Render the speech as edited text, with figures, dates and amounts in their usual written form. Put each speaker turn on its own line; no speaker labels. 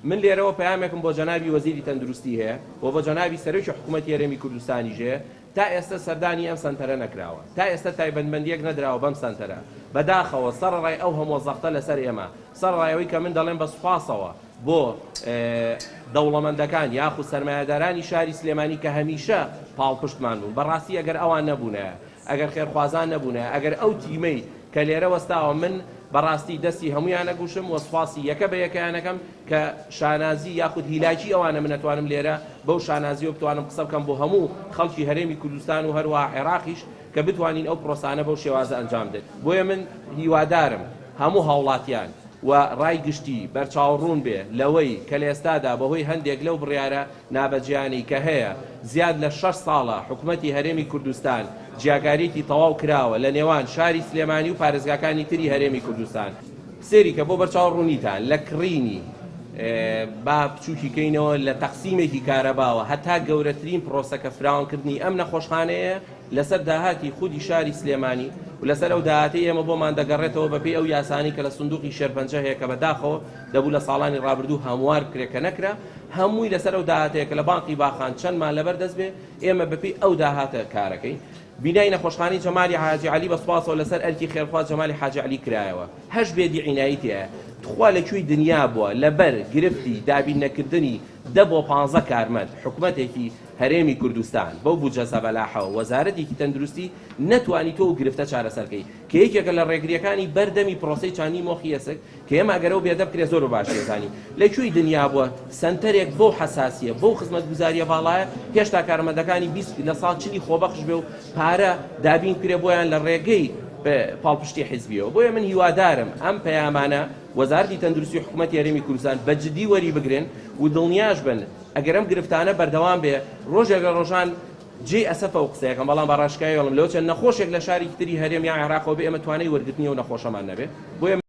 من لێرەوە پەیامێکم بۆ جەنابی وەزیری تەندروستی هەیە و بۆ جەنابی سەرۆکی حکومەتی هەرێمی کوردستانیش هەیە، تا ئێستا سەردانی ئەم سەنتەرە نەکراوە، تا ئێستا تایبەتمەندییەک نەدراوە بەم سەنتەرە، بەداخەوە سەڕەڕای ئەو هەمووە زەختە لەسەر ئێمە، سەڕەڕای ئەوەی کە من دەڵێم بە سوپاسەوە بۆ دەوڵەمەندەکان یاخود سەرمایەدارانی شاری سلێمانی کە هەمیشە پاڵپشتمان بوون، بەڕاستی ئەگەر ئەوان نەبوونایە، ئەگەر خێرخوازان نەبوونایە، ئەگەر ئەو تیمەی کە لێرە وەستاوە من بەڕاستی دەستی هەموویان ئەگوشم و سوپاسی یەکە بە یەکەیان ئەکەم کە شانازی یاخود هیلاکی ئەوانە من ئەتوانم لێرە بەو شانازیەوە بتوانم قسە بکەم بۆ هەموو خەڵکی هەرێمی کوردستان و هەروەها عێراقیش کە بتوانین ئەو پرۆسانە بەو شێوازە ئەنجام بدەین بۆیە من هیوادارم هەموو هاوڵاتیان و ڕای گشتی بەرچاوڕوون بێ لەوەی کە لە ئێستادا بەهۆی هەندێک لەو بڕیارە نابەجێیانەی کە هەیە، زیاد لە شەش ساڵە حکومەتی هەرێمی کوردستان جیاکارییەکی تەواو کراوە لە نێوان شاری سلێمانی و پارێزگاکانی تری هەرێمی کوردستان. سەیری کە بۆ بەرچاو ڕوونیتان لە کڕینی با بچووکی کەینەوە لە تەقسیمێکی کارەباوە هەتا گەورەترین پرۆسەکە فراوانکردنی ئەم نەخۆشخانەیە لەسەر داهاتی خودی شاری سلێمانی و لەسەر ئەو داهاتەی ئێمە بۆمان دەگەڕێتەوە بەپێی ئەو یاسانەی کە لە سندوقی شێرپەنجە هەیە کە بەداخەوە دەبوو لە ساڵانی ڕابردوو هەموار بکرێت کە نەکرا هەمووی لەسەر ئەو داهاتەیە کە لە بانقی باخان چەندمان لەبەر دەست بێ ئێمە بەپێی ئەو داهاتە کارەکەین. بینای نەخۆشخانەی جەمالی حاجی عەلی بە سوپاسەوە لەسەر ئەرکی خێرخواز جەمالی حاجی عەلی کرایەوە. هەشت bed ی عینایی تیایە. تخوا لە کوێی دنیا بووە لەبەر گرفتی دابین نەکردنی دە بۆ پانزە کارمەند حکومەتێکی هەرێمی کوردستان بەو بودجە زەبەلاحەوە وەزارەتێکی تەندروستی نەتوانی تۆ ئەو گرفتە چارەسەر کەی کە یەکێکە لە ڕێگریەکانی بەر دەمی پرۆسەی چاندنی مۆخی ئێسک کە ئێمە ئەگەر ئەو bed ە بکرێت زۆر بە باشی ئەزانین لە کوێی دنیا بووە سەنتەرێک بەو حەساسیە بەو خزمەتگوزاریە باڵایە هێشتا کارمەندەکانی 20 لە ساڵ چلی خۆبەخش بێ و پارە دابین بکرێ بۆیان لە ڕێگەی پاڵپشتی حیزبیەوە بۆیە من هیوادارم ئەم پەیامانە وەزارەتی تەندروستی و حکومەتی هەرێمی کوردستان بە جدی وەری بگرن و دڵنیاش بن ئەگەر ئەم گرفتانە بەردەوام بێ ڕۆژێک لە ڕۆژان جێی ئەسەفە ئەو قسەیەکەم بەڵام بە ڕاشکاوی ئەڵێم لەوە چەند نەخۆشێک لە شارێکی تری هەرێم یان عێراقەوە بێ ئێمە توانای وەرگرتنی ئەو نەخۆشەمان نەبێ بۆیە.